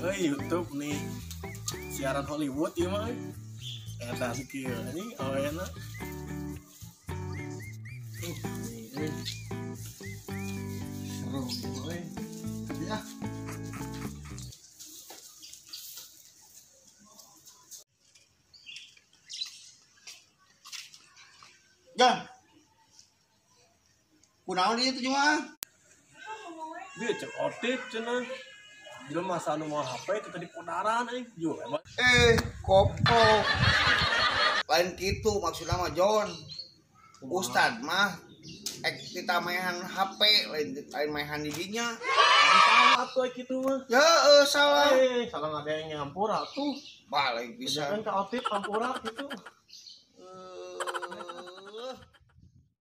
Euy YouTube nih. Siaran Hollywood ieu mah euy. Eta kieu anjing awena. Euy. Seru euy. Ya. Jan. Kunaon ieu tuh mah? Dia cek otip cenah. Jelema masa anu mau HP itu tadi podaran euy. Ju emang. Kopo. Lain kitu maksudna mah John. Ustad mah ek kita maehan HP lain maehan di dinya. Salah atuh kitu mah. Ya salah. Salah ngadeng hampura tuh. Balik bisa. Kan ka otip hampura kitu.